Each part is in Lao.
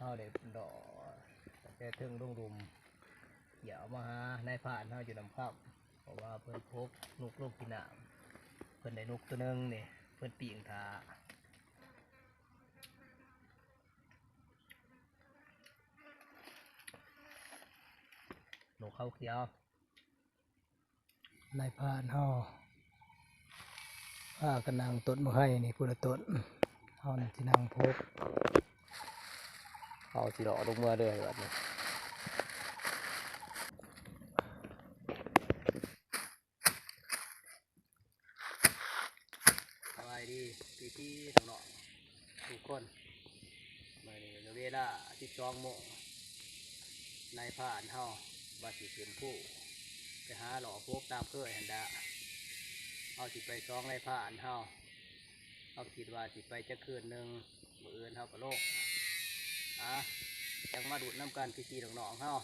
ເຮົາໄດ້ເລາະຕັ້ງແຕ່ເທິງລົງລຸ່ມ ຢາກມາຫານາຍພານເຮົາຢູ່ນ້ຳຄຳ ເພາະວ່າເພິ່ນພົກນົກລົງກິນນ້ຳ ເພິ່ນໄດ້ນົກໂຕໜຶ່ງນີ້ ເພິ່ນປີ້ງຖ້າ ນົກເຂົາຂຽວ. ນາຍພານເຮົາພາກັນນັ່ງຕົ້ນບັກໄຮນີ້ ພຸ້ນລະຕົ້ນ ເຮົານີ້ຊິນັ່ງພົກ ເຮົາຊິເລາະລົງເມືອເລີຍບາດນີ້. ສະບາຍດີພີ່ໆ ນ້ອງໆ ທຸກຄົນ. ມື້ນີ້ກໍເວລາສິບສອງໂມງ ນາຍພານເຮົາວ່າຊິຂຶ້ນພູໄປຫາເລາະພົກຕາມເຄີຍຫັ້ນລະ. ເຮົາຊິໄປສອງນາຍພານເຮົາ ເຮົາຄິດວ່າຊິໄປຈັກຄືນໜຶ່ງ ມື້ອື່ນເຮົາກໍລົງ. ອາ ຈັ່ງມາລຸ້ນນຳກັນພີ່ໆ ນ້ອງໆ ເຮົາ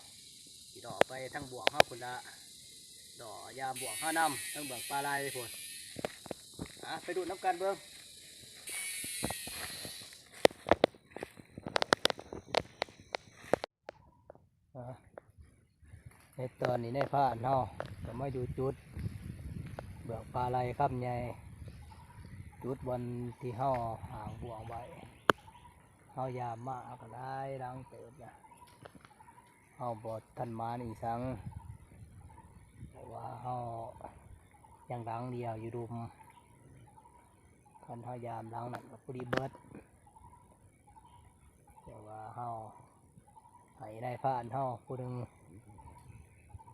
ຊິເລາະໄປທາງບວກເຮົາພຸ້ນລະ ເລາະຢາມບວກເຮົານຳ ທາງເບື້ອງປ່າໄລພຸ້ນ. ອາ ໄປລຸ້ນນຳກັນເບິ່ງ. ອາ ໃນຕອນນີ້ນາຍພານເຮົາກໍມາຢູ່ຈຸດເບື້ອງປ່າໄລຄຳໃຫຍ່ ຈຸດບ່ອນທີ່ເຮົາຫາງບວກໄວ້. ເຮົາຢາມມາກໍຫຼາຍຫຼັງເຕີບລະ ເຮົາບໍ່ທັນໝານອີ່ສັງ ເພາະວ່າເຮົາຍັງຫຼັງດຽວຢູ່ລຸ່ມ. ຄັນເຮົາຢາມຫຼັງນັ້ນກໍພໍດີເບິດ ແຕ່ວ່າເຮົາໃຫ້ນາຍພານເຮົາຜູ້ໜຶ່ງ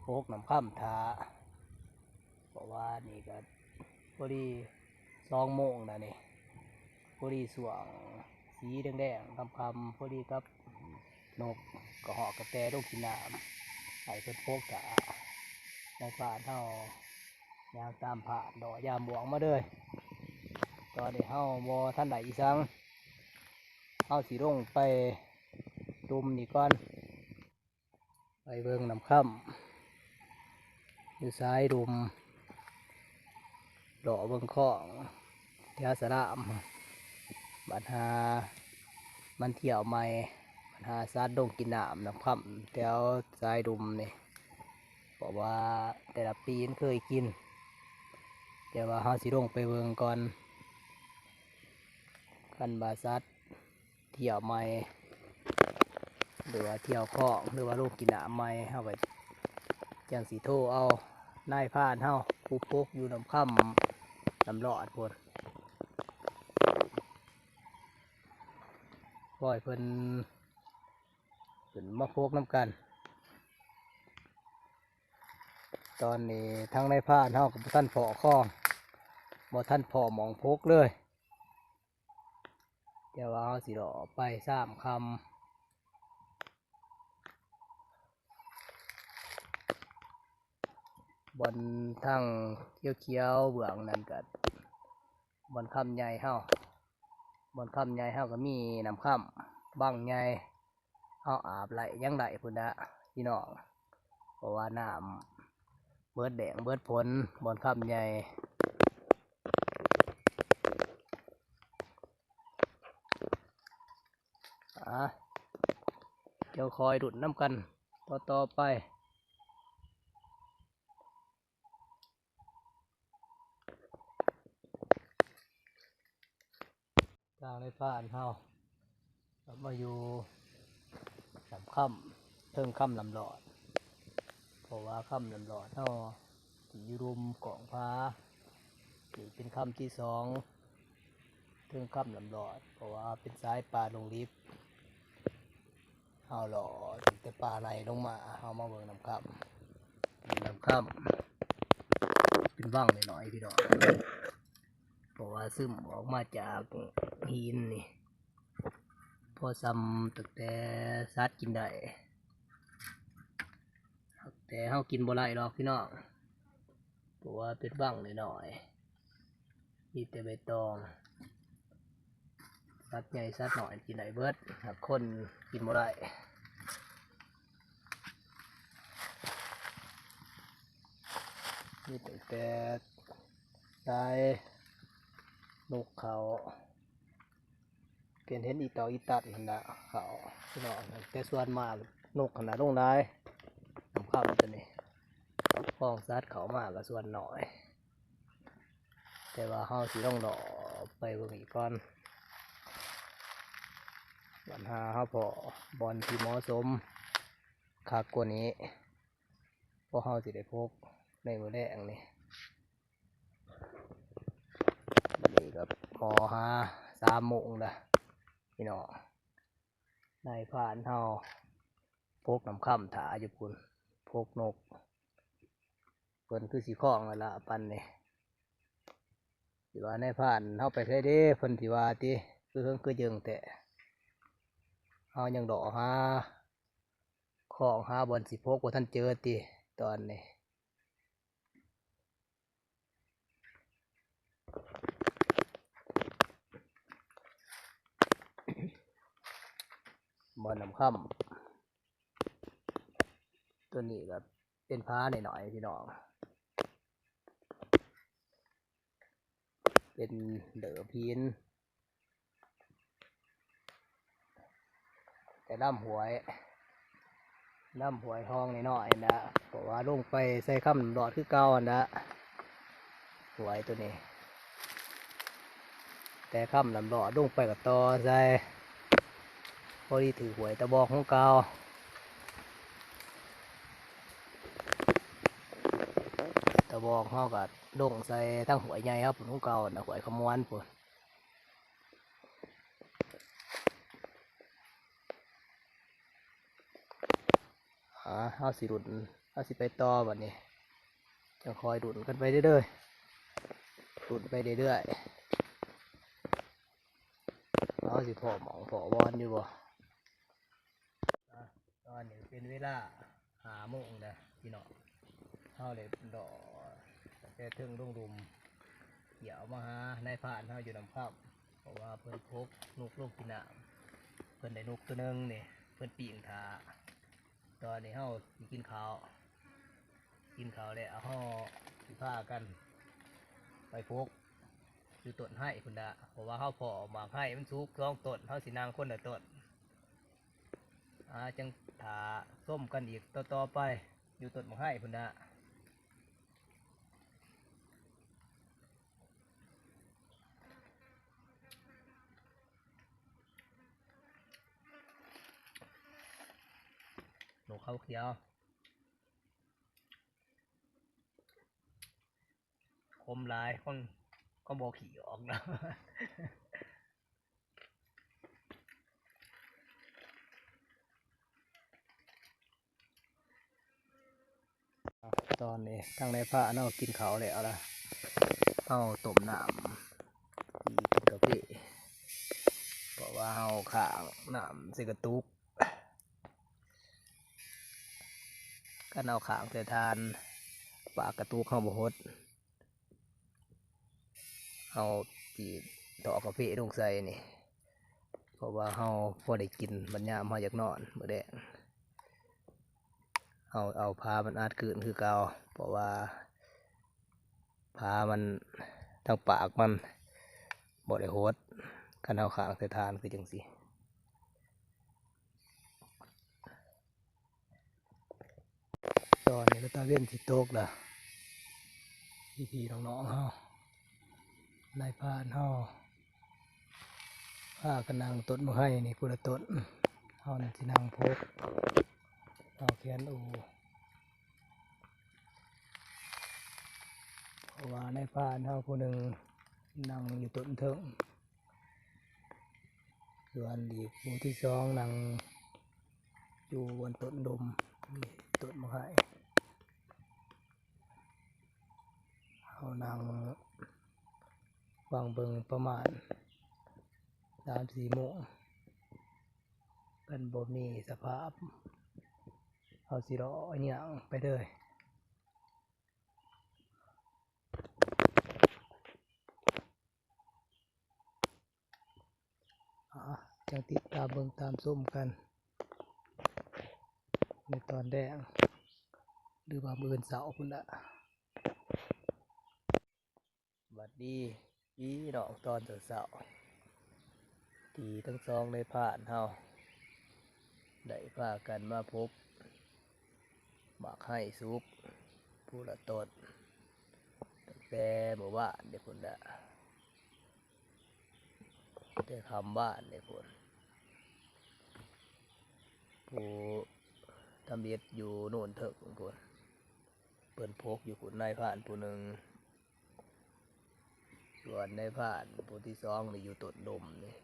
ປົກນ້ຳຄຳຖ້າ ເພາະວ່ານີ້ກໍພໍດີສອງໂມງແລ້ວນີ້ ພໍດີຊ່ວງສີແດງໆ ຄ່ຳໆ ພໍດີກັບນົກກະຮອກກະແຕລົງກິນນ້ຳ ໃຫ້ເພິ່ນປົກຖ້າ. ນາຍພານເຮົາຍ່າງຕາມພານເລາະຢາມບວກມາເລີຍ. ຕອນນີ້ເຮົາບໍ່ທັນໄດ້ອີ່ສັງ ເຮົາຊິລົງໄປລຸ່ມນີ້ກ່ອນ ໄປເບິ່ງນ້ຳຄຳຢູ່ສາຍລຸ່ມ ເລາະເບິ່ງຄອງແຖວສະຫຼາມ ບັດຫາມັນທ່ຽວໃໝ່ ບັດຫາສັດລົງກິນນ້ຳນ້ຳຄຳແຖວສາຍລຸ່ມນີ້ ເພາະວ່າແຕ່ລະປີມັນເຄີຍກິນ. ແຕ່ວ່າເຮົາຊິລົງໄປເບິ່ງກ່ອນ ຄັນວ່າສັດ ທ່ຽວໃໝ່ ຫຼືວ່າທ່ຽວຄອງ ຫຼືວ່າລົງກິນນ້ຳໃໝ່ ເຮົາກໍຈັ່ງຊິໂທເອົານາຍພານເຮົາ ຜູ້ປົກຢູ່ນ້ຳຄຳນ້ຳລອດພຸ້ນ ຂໍໃຫ້ເພິ່ນຂຶ້ນມາປົກນຳກັນ. ຕອນນີ້ທາງນາຍພານເຮົາກໍບໍ່ທັນພໍ້ຄອງ ບໍ່ທັນພໍ້ໝ່ອງປົກເລີຍ. ແຕ່ວ່າເຮົາຊິເລາະໄປຊາມຄຳ ບ່ອນທາງຂຽວໆເບື້ອງນັ້ນກໍບ່ອນຄຳໃຫຍ່ເຮົາ ບ່ອນຄຳໃຫຍ່ເຮົາກໍມີນ້ຳຄຳວັງໃຫຍ່ ເຮົາອາບໄດ້ຫຍັງໄດ້ພຸ້ນນະພີ່ນ້ອງ ເພາະວ່ານ້ຳເບີດແລ້ງເບີດຝົນ ບ່ອນຄຳໃຫຍ່. ອາ ດຽວຄອຍລຸ້ນນຳກັນຕໍ່ໆໄປ. ທາງນາຍພານເຮົາກໍມາຢູ່ນ້ຳຄຳ ເທິງຄຳນ້ຳລອດ ເພາະວ່າຄຳນ້ຳລອດເຮົາທີ່ຢູ່ລຸ່ມກອງຜາ ນີ້ເປັນຄຳທີສອງ ເທິງຄຳນ້ຳລອດ ເພາະວ່າເປັນສາຍປ່າດົງດິບ. ເຮົາເລາະຕັ້ງແຕ່ປ່າໄລ່ລົງມາ ເຮົາມາເບິ່ງນ້ຳຄຳ ເບິ່ງນ້ຳຄຳ ເປັນວັງນ້ອຍໆ ພີ່ນ້ອງ ເພາະວ່າຊຶມອອກມາຈາກຫີນນີ້ ພໍສ່ຳຕັ້ງແຕ່ສັດກິນໄດ້ ແຕ່ເຮົາກິນບໍ່ໄດ້ດອກພີ່ນ້ອງ ເພາະວ່າເປັນວັງນ້ອຍໆ ມີແຕ່ໃບຕອງ ສັດໃຫຍ່ສັດນ້ອຍກິນໄດ້ເບິດ ຫາກຄົນກິນບໍ່ໄດ້ ມີຕັ້ງແຕ່ສາຍນົກເຂົາ ເປັນເຫັນອີ່ຕອກອີ່ຕັດຫັ້ນລະ ເຂົ້າພີ່ນ້ອງ. ແຕ່ສ່ວນມາກນົກຫັ້ນນະລົງຫຼາຍ ນ້ຳຄຳຕົວນີ້ ຄອງສັດເຂົ້າມາກໍສ່ວນໜ້ອຍ. ແຕ່ວ່າເຮົາຊິລອງເລາະໄປເບິ່ງອີກກ່ອນ ບັດຫາເຮົາພໍ້ບ່ອນທີ່ເໝາະສົມຄັກກວ່ານີ້ ພວກເຮົາຊິໄດ້ພົກໃນມື້ແລງນີ້. ນີ້ກໍພໍຫາສາມໂມງລະພີ່ນ້ອງ. ນາຍພານເຮົາພົກນ້ຳຄຳຖ້າຢູ່ພຸ້ນ ພົກນົກ. ເພິ່ນຄືຊິຄອງແລ້ວລະປານນີ້. ຊິວ່ານາຍພານເຮົາໄປໃສເດ້ ເພິ່ນຊິວ່າຕິ ຄືເຫິງຄືເຢິງແທ້. ເຮົາຍັງເລາະຫາຄອງ ຫາບ່ອນຊິພົກບໍ່ທັນເຈີຕິ ຕອນນີ້. ບ່ອນນ້ຳຄຳ ຕົວນີ້ກໍເປັນຜາໜ້ອຍໆ ພີ່ນ້ອງ ເປັນເດີບຫີນ ແຕ່ລຳຫ້ວຍ ລຳຫ້ວຍຮ່ອງນ້ອຍໆນະ ເພາະວ່າລົງໄປໃສ່ຄຳນ້ຳລອດຄືເກົ່າຫັ້ນນະ ຫ້ວຍຕົວນີ້. ແຕ່ຄຳນ້ຳລອດລົງໄປກໍຕໍ່ໃສ່ ພໍດີຖືກຫ້ວຍຕາບອກຂອງເກົ່າ. ຕາບອກເຮົາກໍລົງໃສ່ທາງຫ້ວຍໃຫຍ່ເຮົາພຸ້ນ ຂອງເກົ່ານະ ຫ້ວຍຂະມວນພຸ້ນ. ອາ ເຮົາຊິລຸ້ນ ເຮົາຊິໄປຕໍ່ບັດນີ້ ຈັ່ງຄ່ອຍລຸ້ນກັນໄປເລື້ອຍໆ ລຸ້ນໄປເລື້ອຍໆ ເຮົາຊິພໍ້ໝ່ອງພໍ້ບ່ອນຢູ່ບໍ່. ອາ ຕອນນີ້ເປັນເວລາຫ້າໂມງແລ້ວພີ່ນ້ອງ ເຮົາໄດ້ເລາະຕັ້ງແຕ່ເທິງລົງລຸ່ມ ດຽວມາຫານາຍພານເຮົາຢູ່ນ້ຳຄຳ ເພາະວ່າເພິ່ນພົກນົກລົງກິນນ້ຳ ເພິ່ນໄດ້ນົກຕົວໜຶ່ງນີ້ ເພິ່ນປີ້ງຖ້າ. ຕອນນີ້ເຮົາຊິກິນເຂົ້າ ກິນເຂົ້າແລ້ວເຮົາຊິພາກັນໄປພົກຢູ່ຕົ້ນໄຮພຸ້ນລະ ເພາະວ່າເຮົາພໍ້ໝາກໄຮມັນສຸກສອງຕົ້ນ ເຮົາຊິນັ່ງຄົນລະຕົ້ນ. ອາ ຈັ່ງຖ້າຊົມກັນອີກຕໍ່ໆໄປ ຢູ່ຕົ້ນໝາກໄຮພຸ້ນນະ. ນົກເຂົາຂຽວ ຄົມຫຼາຍ ຄົນກໍບໍ່ຂີ້ອອກເນາະ. ຕອນນີ້ທາງນາຍພານເຮົາກິນເຂົ້າແລ້ວລະ ເຮົາຕົ້ມນ້ຳ ກິນກາເຟ ເພາະວ່າເຮົາຄ້າງນ້ຳໃສ່ກະຕຸກ. ຄັນເຮົາຄ້າງໃສ່ຖ່ານ ປາກກະຕຸກເຮົາບໍ່ຫົດ ເຮົາຊິເທາະກາເຟລົງໃສ່ນີ້ ເພາະວ່າເຮົາພໍໄດ້ກິນບັດຍາມເຮົາຢາກນອນມື້ແລງ. ເຮົາເອົາຜ້າມັນອັດຄືນຄືເກົ່າ ເພາະວ່າຜ້າມັນ ທາງປາກມັນບໍ່ໄດ້ຫົດ ຄັນເຮົາຄ້າງໃສ່ຖ່ານຄືຈັ່ງຊີ້. ຕອນນີ້ກໍຕາເວັນຊິຕົກລະ ພີ່ໆນ້ອງໆເຮົາ ນາຍພານເຮົາ ພາກັນນັ່ງຕົ້ນໝາກໄຮນີ້ ພຸ້ນລະຕົ້ນ ເຮົານັ້ນຊິນັ່ງພົກ ເຮົາແຂນອູ ເພາະວ່ານາຍພານເຮົາຜູ້ໜຶ່ງນັ່ງຢູ່ຕົ້ນເທິງ ສ່ວນອີກໝູ່ທີສອງນັ່ງຢູ່ບ່ອນຕົ້ນດົມ ມີຕົ້ນໝາກໄຮ. ເຮົານັ່ງຟັງເບິ່ງປະມານສາມສີ່ໂມງ ຄັນບໍ່ມີສະພາບ ເຮົາຊິເລາະຍ່າງໄປເລີຍ. ອາ ຈັ່ງຕິດຕາມເບິ່ງຕາມຊົມກັນໃນຕອນແລງ ຫຼືວ່າມື້ອື່ນເຊົ້າພຸ້ນລະ. ສະບາຍດີພີ່ນ້ອງຕອນເຊົ້າ ທີ່ທັງສອງນາຍພານເຮົາໄດ້ພາກັນມາພົບໝາກໄຮສຸກຜູ້ລະຕົ້ນ ຕັ້ງແຕ່ມື້ວານນີ້ພຸ້ນລະ ແຕ່ຄ່ຳວານນີ້ພຸ້ນ ຜູ້ທຳອິດຢູ່ໂນນເທິງພຸ້ນ ເພິ່ນພົກຢູ່ພຸ້ນ ນາຍພານຜູ້ໜຶ່ງ ສ່ວນນາຍພານຜູ້ທີສອງນີ້ຢູ່ຕົ້ນດົມນີ້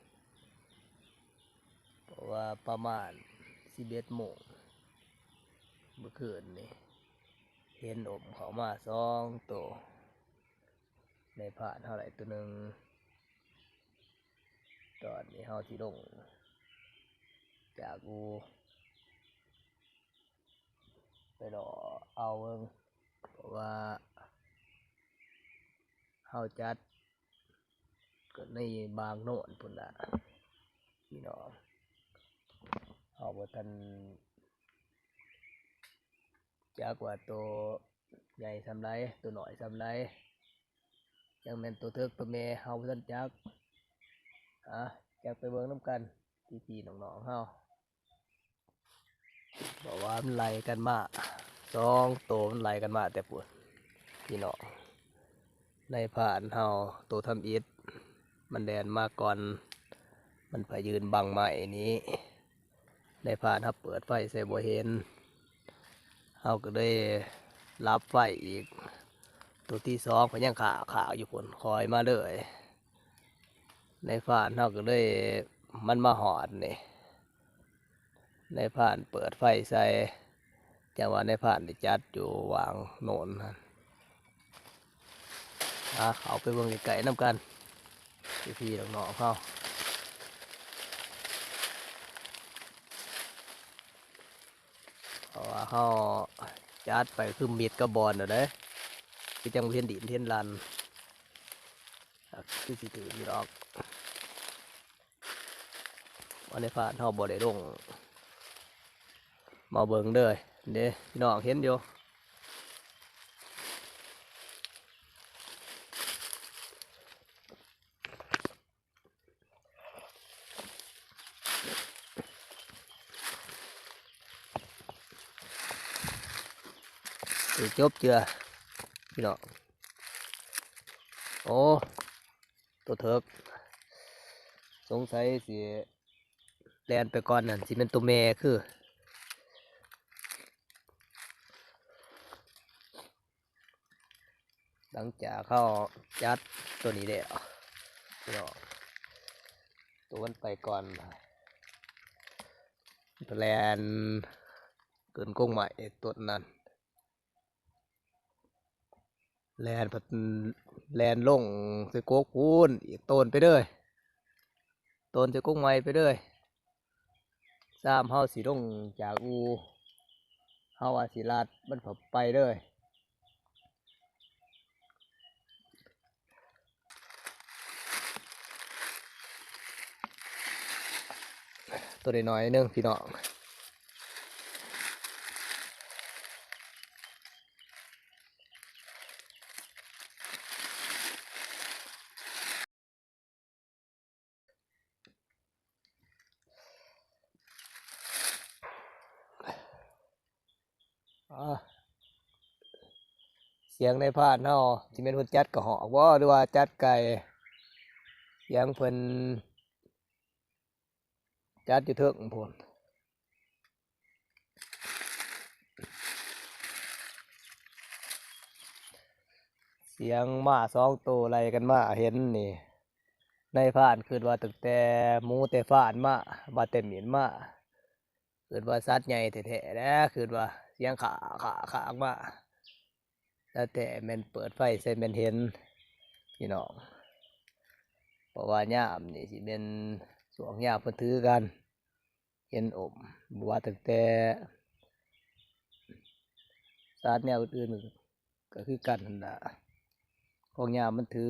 ເພາະວ່າປະມານສິບເອັດໂມງມື້ຄືນນີ້ ເຫັນອົມເຂົ້າມາສອງໂຕ ນາຍພານເຮົາໄດ້ໂຕໜຶ່ງ ຕອນນີ້ເຮົາຊິລົງຈາກອູ່ ໄປເລາະເອົາເບິ່ງ ເພາະວ່າເຮົາຈັດກໍໃນບາງໂນນພຸ້ນລະພີ່ນ້ອງ ເຮົາບໍ່ທັນຈັກວ່າໂຕໃຫຍ່ສ່ຳໃດ ໂຕນ້ອຍສ່ຳໃດ ຈັ່ງແມ່ນໂຕເຖິກໂຕແມ່ ເຮົາບໍ່ທັນຈັກ ອາ ຈັກໄປເບິ່ງນຳກັນ ພີ່ໆນ້ອງໆເຮົາ. ເພາະວ່າມັນໄລ່ກັນມາສອງໂຕ ມັນໄລ່ກັນມາແຕ່ພຸ້ນພີ່ນ້ອງ ນາຍພານເຮົາໂຕທຳອິດ ມັນແລ່ນມາກ່ອນ ມັນໄປຢືນບັ້ງໄມ້ນີ້ ນາຍພານເຮົາເປີດໄຟໃສ່ບໍ່ເຫັນ ເຮົາກໍເລີຍດັບໄຟອີກ ໂຕທີສອງເພິ່ນຍັງຄາກໆຢູ່ພຸ້ນ ຄ່ອຍມາເລີຍ ນາຍພານເຮົາກໍເລີຍ ມັນມາຮອດນີ້ ນາຍພານເປີດໄຟໃສ່ ຈັ່ງວ່ານາຍພານໄດ້ຈັດຢູ່ຫວ່າງໂນນຫັ້ນ ອາ ເຂົ້າໄປເບິ່ງໃກ້ໆນຳກັນ ພີ່ໆນ້ອງໆເຮົາ ເພາະວ່າເຮົາຈັດໄປຄືມິດກັບບ່ອນແລ້ວເດ້ ຄືຈັ່ງບໍ່ເຫັນດິນເຫັນຫຼັນ ຄືຊິຖືກຢູ່ດອກ. ອັນນີ້ພານເຮົາບໍ່ໄດ້ລົງ ມາເບິ່ງເດີ ເດ້ ພີ່ນ້ອງເຫັນຢູ່ ຊິຈົບເຈື່ອ ພີ່ນ້ອງ ໂອ້ ໂຕເຖິກ ສົງໄສຊິແລ່ນໄປກ່ອນນັ້ນ ຊິແມ່ນໂຕແມ່ຄື ຫຼັງຈາກເຮົາຈັດໂຕນີ້ແລ້ວ ພີ່ນ້ອງ ໂຕມັນໄປກ່ອນ ແລ່ນຂຶ້ນກົງໄມ້ຕົ້ນນັ້ນ ແລ່ນ ແລ່ນລົງໃສ່ກົກພຸ້ນ ອີກໂຕນໄປເລີຍ ໂຕນໃສ່ກົກໄມ້ໄປເລີຍ ຊາມເຮົາຊິລົງຈາກອູ່ ເຮົາວ່າຊິລັດມັນໄປເລີຍ ໂຕນ້ອຍໜຶ່ງພີ່ນ້ອງ ອາ ສຽງນາຍພານເຮົາ ຊິແມ່ນເພິ່ນຈັດກະຮອກບໍ່ ຫຼືວ່າຈັດໄກ່ ສຽງເພິ່ນ ຈັດຢູ່ເທິງພຸ້ນ ສຽງມ້າສອງໂຕໄລ່ກັນມາ ເຫັນນີ້ ນາຍພານຄິດວ່າຕັ້ງແຕ່ໝູແຕ່ຟານມາ ວ່າແຕ່ໝິ້ນມາ ຄິດວ່າສັດໃຫຍ່ແທ້ໆແຫຼະ ຄິດວ່າສຽງຄາກໆມາ ແຕ່ແທ້ແມ່ນເປີດໄຟໃສ່ແມ່ນເຫັນ ພີ່ນ້ອງ ເພາະວ່າຍາມນີ້ຊິແມ່ນຊ່ວງຍາມເພິ່ນຖືກັນ ເຫັນອົມ ບໍ່ວ່າຕັ້ງແຕ່ສັດແນວອື່ນໆ ກໍຄືກັນຫັ້ນລະ ຂອງຍາມມັນຖື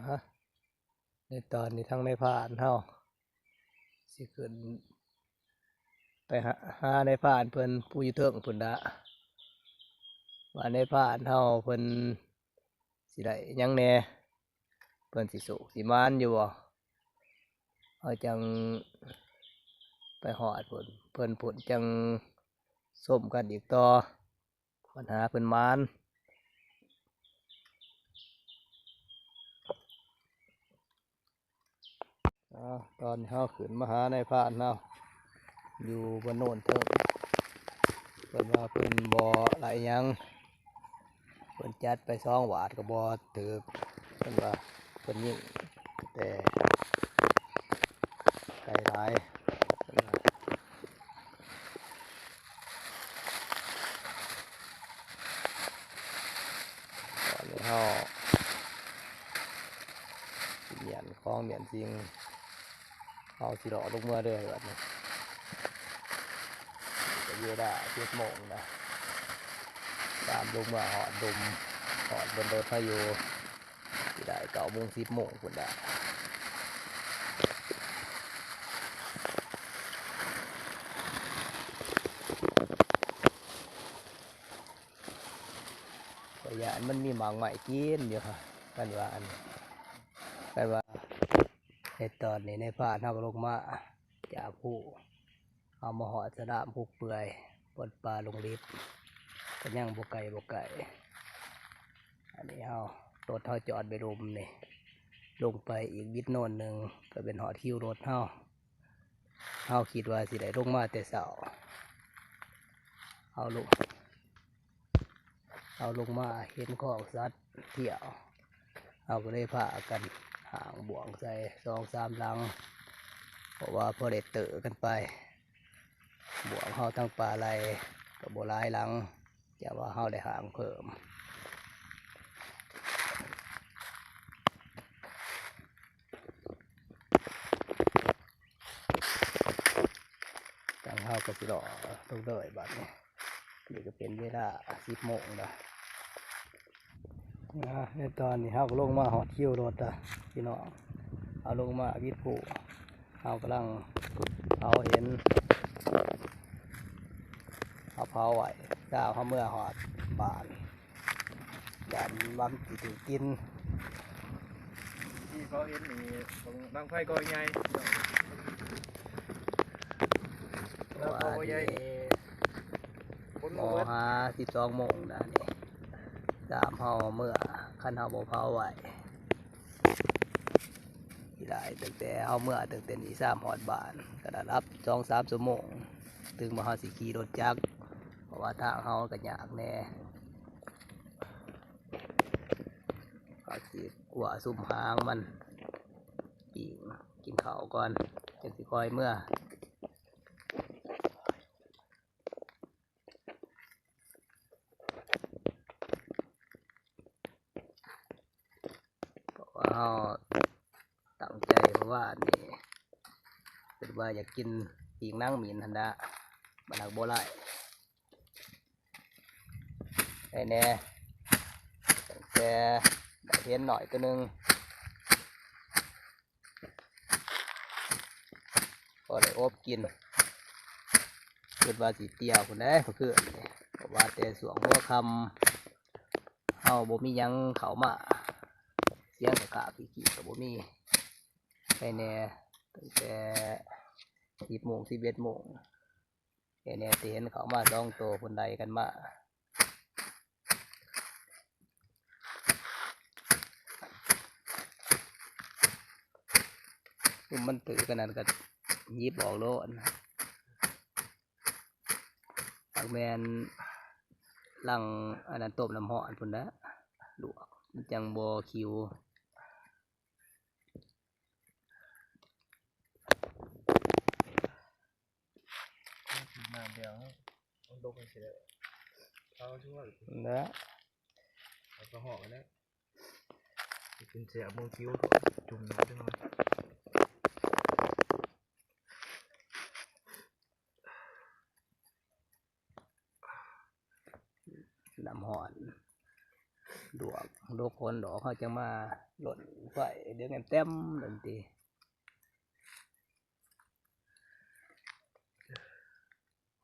ອາ ໃນຕອນນີ້ທາງນາຍພານເຮົາ ສ ຊິຂຶ້ນໄປຫາ ຫານາຍພານເພິ່ນ ຜູ້ຢູ່ເທິງພຸ້ນລະ ວ່ານາຍພານເຮົາເພິ່ນຊິໄດ້ຫຍັງແດ່ ເພິ່ນຊິໂຊກຊິໝານຢູ່ບໍ່ ເຮົາຈັ່ງໄປຮອດພຸ້ນ ເພິ່ນພຸ້ນ ຈັ່ງຊົມກັນອີກຕໍ່. ບັນຫາເພິ່ນໝານ. ເອົາ ຕອນນີ້ເຮົາຂຶ້ນມາຫານາຍພານເຮົາຢູ່ບ້ານໂນນເທິງ ເພິ່ນວ່າເພິ່ນບໍ່ໄດ້ຫຍັງ ເພິ່ນຈັດໄປສອງບາດກໍບໍ່ຖືກ ເພິ່ນວ່າເພິ່ນຍິງແຕ່ໄກຫຼາຍ ເພິ່ນວ່າ. ຕອນນີ້ເຮົາຊິມ້ຽນຂອງມ້ຽນສິ່ງ ເຮົາຊິເລາະລົງເມືອເດີບັດນີ້ ກໍເວລາເຈັດໂມງນະ ຕາມລົງເມືອຮອດດົມ ຮອດບ່ອນລົດເຮົາຢູ່ ຊິໄດ້ເກົ້າໂມງສິບໂມງພຸ້ນລະ ຂ້ອຍຢ້ານມັນມີໝາກໄມ້ກິນຢູ່ ຄັນວ່າອັນ ຄັນວ່າໃນຕອນນີ້ນາຍພານເຮົາກໍລົງມາຈາກພູ ເຮົາມາຮອດສະໜາມພູເປື່ອຍ ບ່ອນປ່າລົງລິບ ກໍຍັງບໍ່ໄກ ບໍ່ໄກ ອັນນີ້ເຮົາ ລົດເຮົາຈອດໄວ້ລຸ່ມນີ້ ລົງໄປອີກບິດໂນນໜຶ່ງ ກໍແມ່ນຮອດຄິວລົດເຮົາ ເຮົາຄິດວ່າຊິໄດ້ລົງມາແຕ່ເຊົ້າ ເຮົາລົງ ເຮົາລົງມາເຫັນຄອກສັດທ່ຽວ ເຮົາກໍເລີຍພາກັນຫາງບ່ວງໃສ່ສອງສາມຫຼັງ ເພາະວ່າພໍໄດ້ເຕີກັນໄປ ບ່ວງເຮົາທັງປາໄຫຼກໍບໍ່ຫຼາຍຫຼັງ ຢ່າວ່າເຮົາໄດ້ຫາງເພີ່ມ ທາງເຮົາກໍຊິເລາະລົງເລີຍບາດນີ້ ນີ້ກໍເປັນເວລາສິບໂມງແລ້ວ ອາ ໃນຕອນນີ້ເຮົາກໍລົງມາຮອດຄິວລົດລະພີ່ນ້ອງ ເຮົາລົງມາວິດພູ ເຮົາກຳລັງເຜົາເຫັນ ເຮົາເຜົາໄວ້ ເຊົ້າເຮົາເມືອຮອດບ້ານ ຢ້ານມັນຊິຖືກກິນ ທີ່ເຂົາເຫັນນີ້ ບັ້ງໄຟກອງໃຫຍ່ ບັ້ງໄຟກອງໃຫຍ່ນີ້ ຄົນບໍ່ເບິດ ສິບສອງໂມງນະນີ້ ຕາມເຮົາເມືອ ຄັນເຮົາບໍ່ເຜົາໄວ້ ຊິໄດ້ ຕັ້ງແຕ່ເຮົາເມືອ ຕັ້ງແຕ່ນີ້ຊາມຮອດບ້ານ ກໍໄດ້ຮັບສອງສາມຊົ່ວໂມງ ເຖິງວ່າເຮົາຊິຂີ່ລົດຈັກ ເພາະວ່າທາງເຮົາກໍຍາກແດ່ ກໍຊິຂົ້ວຊຸມຫາງມັນ ປີ້ງກິນເຂົ້າກ່ອນ ຈັ່ງຊິຄ່ອຍເມືອ. ເພາະວ່າເຮົາຕັ້ງໃຈເມື່ອວານນີ້ ຄິດວ່າຢາກກິນປີກໜັງໝິ່ນຫັ້ນນະ ມັນຫາກບໍ່ໄດ້ ໄດ້ແດ່ ຕັ້ງແຕ່ໄດ້ເຫັນໜ້ອຍໂຕໜຶ່ງ ພໍໄດ້ອົບກິນ ຄິດວ່າຊິຕຽວພຸ້ນແຫຼະ ເມື່ອຄືນນີ້ ເພາະວ່າແຕ່ຊ່ວງຫົວຄ່ຳ ເຮົາບໍ່ມີຫຍັງເຂົ້າມາ ສຽງກະກາກກີກກໍບໍ່ມີ ໄດ້ແດ່ ຕັ້ງແຕ່ສິບໂມງ ສິບເອັດໂມງ ແຕ່ແນ່ທີ່ເຫັນເຂົາມາສອງໂຕພຸ້ນ ໄລ່ກັນມາ ຊຸມມັນຖືກອັນນັ້ນກໍຫຍິບອອກໂລດ ຈັກແມ່ນຫຼັງອັນນັ້ນຕົ້ມນ້ຳຮ້ອນພຸ້ນແຫຼະ ລວກມັນຈັ່ງບໍ່ຂິວ. ນ້ຳດຽວ ມັນດົກຈັ່ງຊີ້ແຫຼະ ເອົາຈຸວ່າ ແຫຼະ ເອົາກະຫອກຫັ້ນແຫຼະ ກິນແຊບບໍ່ ຄິວ ຈຸ່ມໜ້ອຍ ນ້ຳຮ້ອນ ລວກ ດົກຄົນດອກ ເຮົາຈັ່ງມາລົນໄຟ ເດືອງແຕ້ມໆ ໂດນຕິ.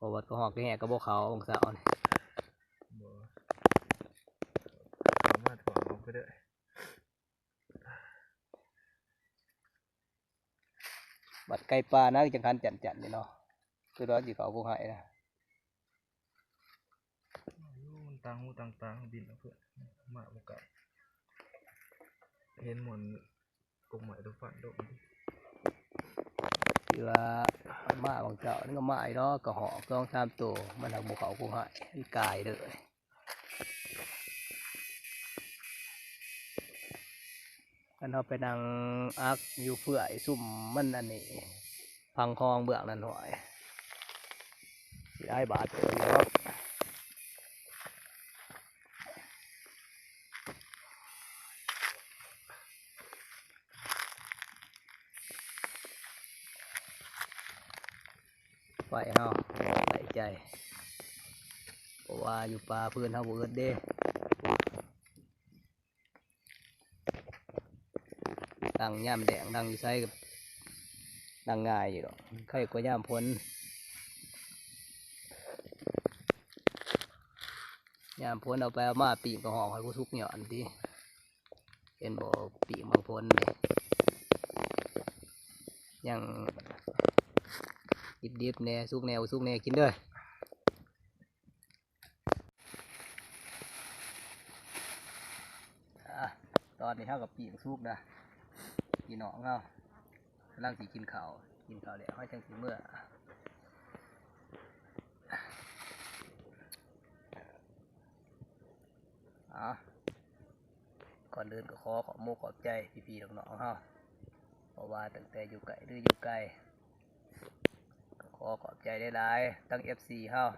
າະວ່າກໍຮອດກໍແຮກກໍບໍ່ເຂົ້າຂອງເຊົ້ານີ້. ບໍ່ ເຂົ້າມາຖອງອອກໄປເດີ້. ບັດໄກ່ປ່ານະ ຈັ່ງຄັນຈັນໆນີ້ເນາະ ຄືວ່າຊິເຂົ້າຜູ້ໃຫ້ນະ. ຢູ່ມັນຕ່າງຫູຕ່າງຕາ ມັນບິນອອກເພື່ອ ມາບໍ່ໄກ ເຫັນໝົນກົກໄມ້ຕົວຟັນໂດດ. ທີ່ວ່າມາບາງເຈົ້ານີ້ກໍມາອີກເນາະ ກະຮອກສອງສາມໂຕ ມັນຫາກບໍ່ເຂົ້າຜູ້ໃຫ້ ມັນກາຍເລີຍ. ຄັນເຮົາໄປນັ່ງອັກຢູ່ເຟື່ອຍຊຸມມັນອັນນີ້ ພັງຄອງເບື້ອງນັ້ນ ຫ້ວຍ ຊິຫຼາຍບາດເຕີບຢູ່ດອກ. ໄຟເຮົາໃສ່ໃຈ ເພາະວ່າຢູ່ປ່າ ຟືນເຮົາບໍ່ອຶດເດ້. ດັງຍາມແລ້ງ ດັງຢູ່ໃສກໍດັງງ່າຍຢູ່ດອກ ໄຄກວ່າຍາມຝົນ. ຍາມຝົນເອົາໄປເອົາມາ ປີ້ງກໍຮ້ອງໃຫ້ຜູ້ສຸກຍ້ອນຕິ. ເຫັນບໍ່ ປີ້ງບາງຄົນນີ້ ຍັງດິບໆແດ່ ສຸກແດ່ບໍ່ສຸກແດ່ ກິນເດີ້. ອາ ຕອນນີ້ເຮົາກໍປີ້ງສຸກນະ ພີ່ນ້ອງເຮົາກຳລັງຊິກິນເຂົ້າ ກິນເຂົ້າແລ້ວເຮົາຈັ່ງຊິເມືອ. ອາ ກ່ອນອື່ນກໍຂໍຂອບມຸກຂອບໃຈພີ່ໆນ້ອງໆເຮົາ ບໍ່ວ່າຕັ້ງແຕ່ຢູ່ໃກ້ ຫຼື ຢູ່ໄກ ກໍຂໍຂອບໃຈຫຼາຍໆ ທັງເອັຟຊີເຮົາ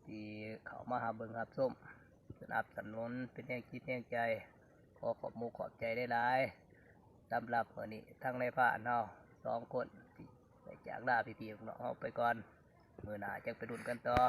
ທີ່ເຂົ້າມາຮັບເບິ່ງຮັບຊົມ ສະໜັບສະໜູນເປັນແຮງຈິດແຮງໃຈ. ຂໍຂອບມຸກຂອບໃຈຫຼາຍໆ. ສຳລັບມື້ນີ້ ທາງນາຍພານເຮົາສອງຄົນ ຊິໄດ້ຈາກລາພີ່ໆນ້ອງໆເຮົາໄປກ່ອນ. ມື້ໜ້າຈັ່ງໄປລຸ້ນກັນຕໍ່.